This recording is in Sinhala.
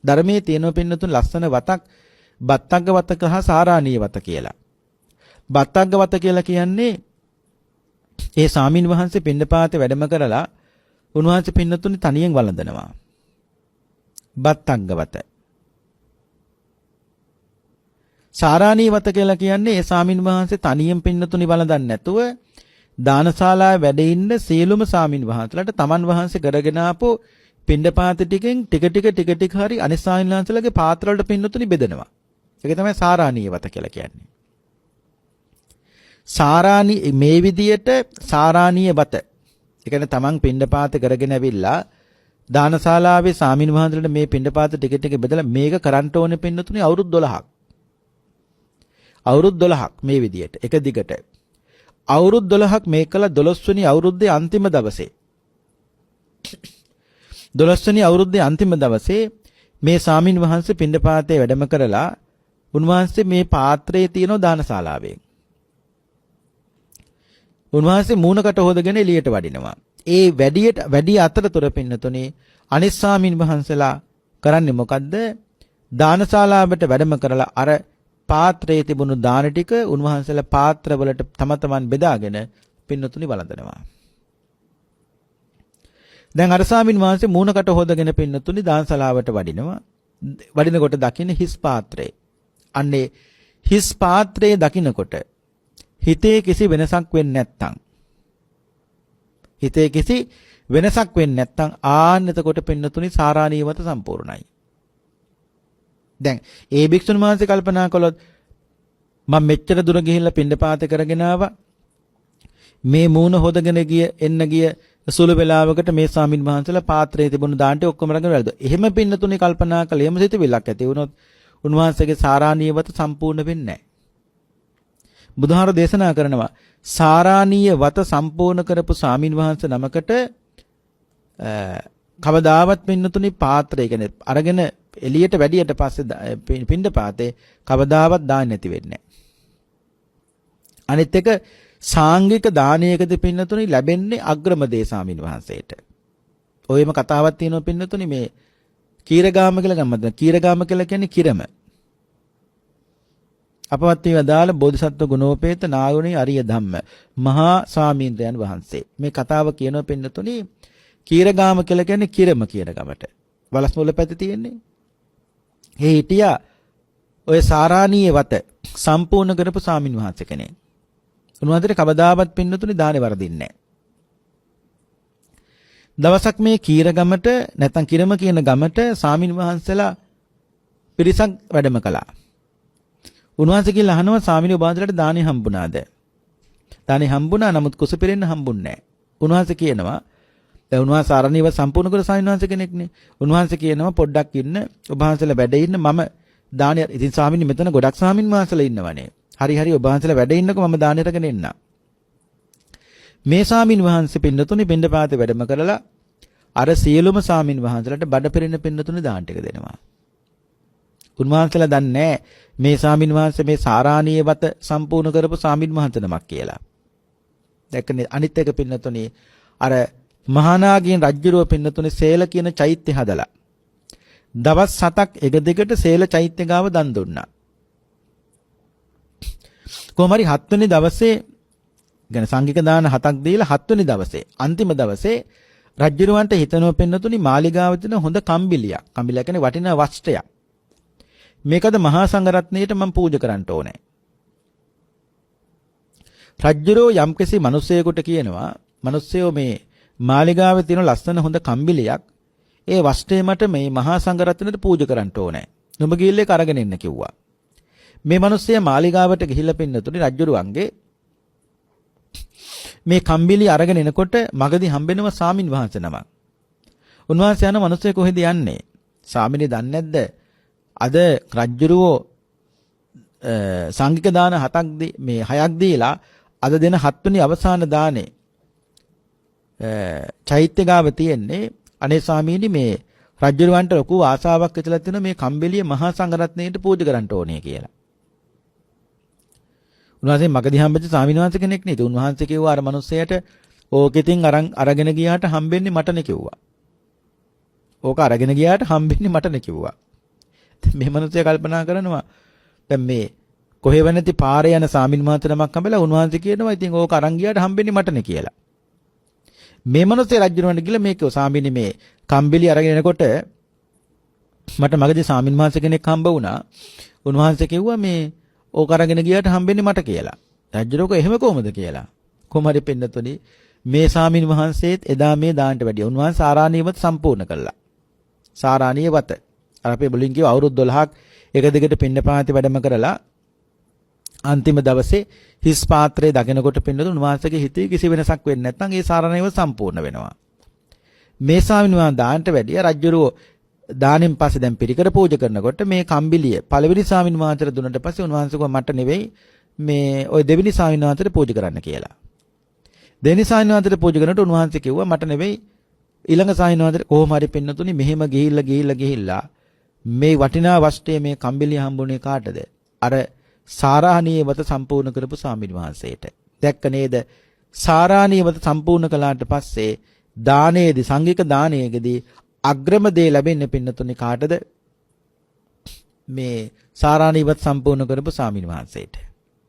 ධර්මයේ තියෙන පින්නතුන් ලස්සන වතක් බත්තග්ග වතක හා සාරාණීය වත කියලා. බත්තග්ග වත කියලා කියන්නේ ඒ සාමින් වහන්සේ පින්නපාතේ වැඩම කරලා උන්වහන්සේ පින්නතුනි තනියෙන් වළඳනවා. බත්තග්ග වත. සාරාණී වත කියලා කියන්නේ ඒ සාමින් වහන්සේ තනියෙන් පින්නතුනි වළඳන්නේ නැතුව දානශාලාවේ වැඩ ඉන්න සියලුම සාමින් වහන්සේලාට තමන් වහන්සේ කරගෙන ආපු පිණ්ඩපාත ටිකෙන් ටික ටික ටික ටික හරි අනිත් සාමින් වහන්සේලාගේ පාත්‍ර වලට පින්නතුනි බෙදනවා. ඒක තමයි සාරාණීය වත කියලා කියන්නේ. සාරාණී මේ විදියට සාරාණීය වත. ඒ කියන්නේ තමන් පිණ්ඩපාත කරගෙන ඇවිල්ලා දානශාලාවේ සාමින් වහන්සේලාට මේ පිණ්ඩපාත ටික ටික බෙදලා මේක කරන්න ඕනේ පින්නතුනි අවුරුදු 12ක්. අවුරුදු 12ක් මේ විදියට එක දිගට. අවුරුදු 12ක් මේ කළ 12 වෙනි අවුරුද්දේ අන්තිම දවසේ 12 වෙනි අවුරුද්දේ අන්තිම දවසේ මේ සාමින් වහන්සේ පිණ්ඩපාතේ වැඩම කරලා උන්වහන්සේ මේ පාත්‍රයේ තියෙන දානශාලාවේ උන්වහන්සේ මූණකට හොදගෙන එළියට වඩිනවා. ඒ වැඩියට වැඩි අතරතුර පින්නතුනේ අනිත් සාමින් වහන්සේලා කරන්නේ මොකද්ද? දානශාලාවට වැඩම කරලා අර පාත්‍රයේ තිබුණු දාන ටික උන්වහන්සේලා පාත්‍රවලට තම තමන් බෙදාගෙන පින්නතුනි වළඳනවා. දැන් අර ස්වාමින් වහන්සේ මූණකට හොදගෙන පින්නතුනි දානශාලාවට වඩිනවා. වඩිනකොට දකින්න හිස් පාත්‍රය. අන්නේ හිස් පාත්‍රයේ දකින්නකොට හිතේ කිසි වෙනසක් වෙන්නේ නැත්තම් හිතේ කිසි වෙනසක් වෙන්නේ නැත්තම් ආන්න එතකොට පින්නතුනි සාරාණීයවත සම්පූර්ණයි. දැන් ඒ භික්ෂුන් වහන්සේ කල්පනා කළොත් මම මෙච්චර දුර ගිහිල්ලා පිණ්ඩපාත කරගෙන ආවා. මේ මූණ හොදගෙන ගිය එන්න ගිය සුළු වෙලාවකට මේ ස්වාමින් වහන්සේලා පාත්‍රයේ තිබුණු දාන ටික ඔක්කොම රඟන වැළඳුවා. එහෙම පින්නතුනේ කල්පනා කළා. එහෙම සිතුවිල්ලක් ඇති වුණොත් උන්වහන්සේගේ සාරාණීයවත සම්පූර්ණ වෙන්නේ නැහැ. බුදුහාර දේශනා කරනවා සාරාණීය වත සම්පූර්ණ කරපු ස්වාමින් වහන්සේ නමකට කවදාවත් පින්නතුනේ පාත්‍රය කියන්නේ අරගෙන එළියට වැඩියට පස්සේ පින්ඩපාතේ කවදාවත් දාන්න නැති වෙන්නේ නැහැ. අනිත් එක සාංගික දානයකද පින්නතුනි ලැබෙන්නේ අග්‍රම දේ ස්වාමින් වහන්සේට. ඔයම කතාවක් තියෙනවා පින්නතුනි මේ කීරගාම කියලා ගම්මද. කීරගාම කියලා කියන්නේ කිරම. අපවත් වී වදාළ බෝධිසත්ව ගුණෝපේත නාගුණී අරිය ධම්ම මහා ස්වාමීන්ද්‍රයන් වහන්සේ. මේ කතාව කියනවා පින්නතුනි කීරගාම කියලා කියන්නේ කිරම කියන ගමට. වලස්මුල්ල පැත්තේ තියෙන්නේ. ඒ හිටියා ඔය සාරාණීය වත සම්පූර්ණ කරපු ස්වාමින් වහන්සේ කෙනෙක්. උන්වහන්සේට කවදාවත් පින්නතුනි දානේ වරදින්නේ නැහැ. දවසක් මේ කීර ගමට නැත්නම් කිරම කියන ගමට ස්වාමින් වහන්සේලා පිරිසක් වැඩම කළා. උන්වහන්සේ කියලා අහනවා ස්වාමිනී ඔබ වහන්සේලාට දානේ හම්බුණාද? දානේ හම්බුණා නමුත් කුස පිරෙන්න හම්බුන්නේ නැහැ. උන්වහන්සේ කියනවා දැන් උන්වහන්සේ ආරණ්‍යව සම්පූර්ණ කර ස්වාමීන් වහන්සේ කෙනෙක්නේ. උන්වහන්සේ කියනවා පොඩ්ඩක් ඉන්න ඔබ වහන්සේලා වැඩ ඉන්න මම දානේ ඉතින් ස්වාමීනි මෙතන ගොඩක් ස්වාමීන් වහන්සේලා ඉන්නවනේ. හරි හරි ඔබ වහන්සේලා වැඩ ඉන්නකෝ මම දානේ අරගෙන එන්නම්. මේ ස්වාමීන් වහන්සේ පින්නතුනි පින්නපාතේ වැඩම කරලා අර සියලුම ස්වාමීන් වහන්සේලාට බඩ පිරෙන පින්නතුනි දාන ටික දෙනවා. උන්වහන්සේලා දන්නේ මේ ස්වාමීන් වහන්සේ මේ සාරාණීය වත සම්පූර්ණ කරපු ස්වාමීන් වහන්සේ නමක් කියලා. දැක්කනේ අනිත් එක පින්නතුනි අර මහානාගයන් රජ්ජුරුව පින්නතුනි සේල කියන චෛත්‍ය හදලා දවස් 7ක් එක දිගට සේල චෛත්‍ය ගාව දන් දුන්නා. කොහොම හරි හත්වෙනි දවසේ ගැන සංඝික දාන 7ක් දීලා හත්වෙනි දවසේ අන්තිම දවසේ රජ්ජුරුවන්ට හිතනව පින්නතුනි මාලිගාව තියෙන හොඳ කම්බිලියක්. කම්බිලියක් කියන්නේ වටිනා වස්ත්‍රයක්. මේකද මහා සංඝරත්නයට මම පූජා කරන්න ඕනේ. රජ්ජුරුව යම්කිසි මිනිසෙකුට කියනවා මිනිස්සයෝ මේ මාලිගාවේ තියෙන ලස්සන හොඳ කම්බිලියක් ඒ වස්ත්‍රය මට මේ මහා සංඝරත්නයට පූජා කරන්න ඕනේ. නුඹ ගිහිල්ලා ඒක අරගෙන එන්න කිව්වා. මේ මිනිස්සයා මාලිගාවට ගිහිල්ලා පින්නතුනි රජ්ජුරුවන්ගේ මේ කම්බිලි අරගෙන එනකොට මගදී හම්බෙනවා සාමින් වහන්සේ නමක්. උන්වහන්සේ යන මිනිස්සු කොහෙද යන්නේ? සාමිනේ දන්නේ නැද්ද? අද රජ්ජුරුවෝ සංඝික දාන 7ක් මේ 6ක් දීලා අද දෙන හත්වෙනි අවසාන දානේ චෛත්‍ය ගාව තියෙන්නේ. අනේ ස්වාමීනි මේ රජ්ජුරුවන්ට ලොකු ආසාවක් ඇතිලා තියෙනවා මේ කම්බෙලිය මහා සංඝරත්නයට පූජා කරන්න ඕනේ කියලා. උන්වහන්සේ මගදී හම්බෙච්ච ස්වාමීන් වහන්සේ කෙනෙක් නේ. ඉතින් උන්වහන්සේ කිව්වා අර මිනිස්සයාට ඕක ඉතින් අරන් අරගෙන ගියාට හම්බෙන්නේ මටනේ කිව්වා. ඕක අරගෙන ගියාට හම්බෙන්නේ මටනේ කිව්වා. මේ මනුස්සයා කල්පනා කරනවා දැන් මේ කොහෙව නැති පාරේ යන සාමින් වහන්සේ නමක් හම්බෙලා උන්වහන්සේ කියනවා ඉතින් ඕක අරන් ගියාට හම්බෙන්නේ මටනේ කියලා. මේ මනුස්සයා රජුරවන්ට ගිහලා මේ කිව්වා සාමිනි මේ කම්බිලි අරගෙන එනකොට මට මගදී සාමින් වහන්සේ කෙනෙක් හම්බ වුණා. උන්වහන්සේ කිව්වා මේ ඕක අරගෙන ගියාට හම්බෙන්නේ මට කියලා. රජුරෝක එහෙම කොහොමද කියලා. කොහොම හරි පින්නතුනි මේ සාමින් වහන්සේත් එදා මේ දාන්නට වැඩිය. උන්වහන්සේ සාරාණීයවත් සම්පූර්ණ කළා. සාරාණීය වත. අර අපේ මුලින් කිව්ව අවුරුදු 12ක් එක දිගට පින්නපාති වැඩම කරලා අන්තිම දවසේ හිස් පාත්‍රය දකිනකොට පින්නතුනි උන්වහන්සේගේ හිතේ කිසි වෙනසක් වෙන්නේ නැත්නම් ඒ සාරාණීයව සම්පූර්ණ වෙනවා. මේ ස්වාමීන් වහන්සේ දාන්නට වැඩිය රජුරෝ දානෙන් පස්සේ දැන් පිරිකර පූජා කරනකොට මේ කම්බිලිය පළවෙනි ස්වාමීන් වහන්සේට දුන්නට පස්සේ උන්වහන්සේ කිව්වා මට නෙවෙයි මේ ඔය දෙවෙනි ස්වාමීන් වහන්සේට පූජා කරන්න කියලා. දෙවෙනි ස්වාමීන් වහන්සේට පූජා කරනකොට උන්වහන්සේ කිව්වා මට නෙවෙයි ඊළඟ ස්වාමීන් වහන්සේට. කොහොම හරි පින්නතුනි මෙහෙම ගිහිල්ලා ගිහිල්ලා ගිහිල්ලා මේ වටිනා වස්තුවේ මේ කම්බිලිය හම්බුනේ කාටද? අර සාරාණීය වත සම්පූර්ණ කරපු ස්වාමීන් වහන්සේට. දැක්ක නේද? සාරාණීය වත සම්පූර්ණ කළාට පස්සේ දානයේදී සංඝික දානයේදී අග්‍රම දේ ලැබෙන්නේ පින්නතුනි කාටද? මේ සාරාණීයවත් සම්පූර්ණ කරපු ස්වාමීන් වහන්සේට.